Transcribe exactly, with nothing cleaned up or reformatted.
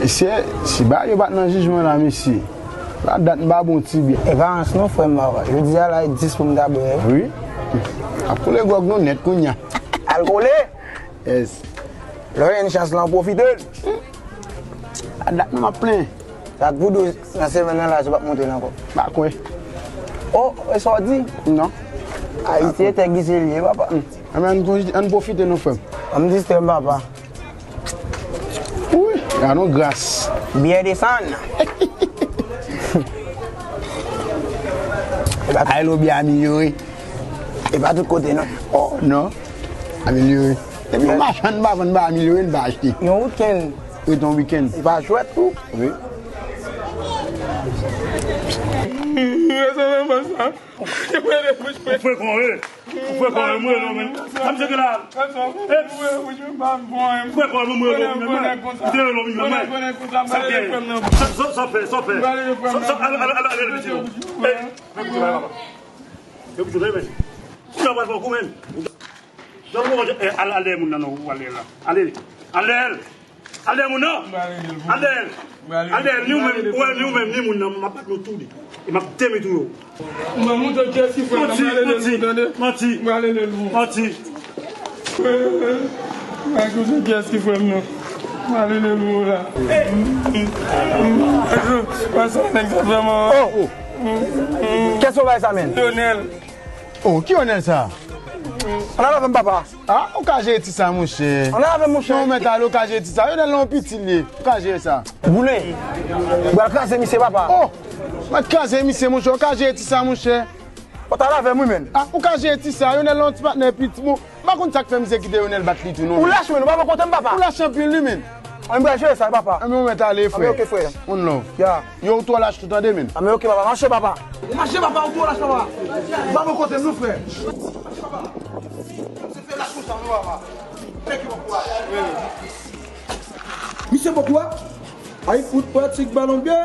Mesye, si bagay yo pa t nan jijman la, mesye, la dat m pa bon ti byen. E pa rans non, frè m, papa. Jodi a la, e dis pou m ta bwè. Wi. Ap koule gwòg nou nèt kounye a. Al koule? Yes. Lè w gen chans la, w pwofite l. La dat nou m ap plenyen. Sa k pou di w nan semèn nan la, se p ap monte l ankò. Pa kwè. Oh, e sa w di? Non. Ayiti e tè gise l ye, papa. Ann, ann pwofite non, frè m. Ann distrè m, papa. Wi, gad on gras. Byè desann. Ay lo byè amelyore. E pa tout kote non. Oh, non. Amelyore. Depi yon machann pa vann, pa amelyore, n pa achte. Yon wikenn. Ret yon wikenn. E pa jwèt tou. Wi. Ou fè kò, wi. Ou fè kò, wi, mwen, non, men. Sa misye gen la. Ou fè kò, wi, mwen, non, men. Ou te rele w, men. Sa gen. Sa, sa, sa fè, sa fè. Sa, sa, ale, ale, ale, ale, misye. Ey, fè kout men, papa. Fè kout men, men. Ou nan pral fè kou, men. Jan ou wè, eh, al, al dèyè moun nan, non, ou al dèyè la. Ale, al dèyè l. Al dèyè moun nan. Al dèyè l. Al dèyè l, ni ou menm, ou wè, ni ou menm, ni moun nan, m ap bat nou tou de. E m ap demitwi yo. Mwen montre kiyès ki frè m nan, m ale lè l pou tande. Manti, manti, manti. Mwen montre kiyès ki frè m nan. M ale lè l pou la. Wè sa nèg sa fè man. Oh! Kiyès ou bay sa, menn? Lionel. Oh, ki Onèl sa? Ann al avè m, papa. Ah, ou ka jere ti sa, monchè. Ann al avè m, monchè. Non, mèt ale, ou ka jere ti sa. Onèl lan yon piti l ye. Ou ka jere sa. Boule. Ou pral kraze misye, papa. Oh, mwen kraze misye, monchè. Ou ka jere ti sa, monchè. Ou t al avè m, wi, menn. Ah, ou ka jere ti sa. Onèl lan yon ti patnè piti, bon. M pa konn sa k fè misye kite Onèl bat li tou, non. Ou lach, menn. Ou pa pran kote m, papa. Ou lach anpil, wi, menn. Ann pral jere sa, papa. Anben, ou mèt ale, frè. Anben, ok, frè. One love. Ya. Yo, ou twò lach tou, tande, menn. Anben, ok, papa. Mache, papa. Mache, papa, ou twò lach, papa. Ba mwen kote m, non, frè. Mache, papa. Misye fè lach konsa, non, papa. Thank you, papa. Misye, papa. Ay, fout pratik balon pye.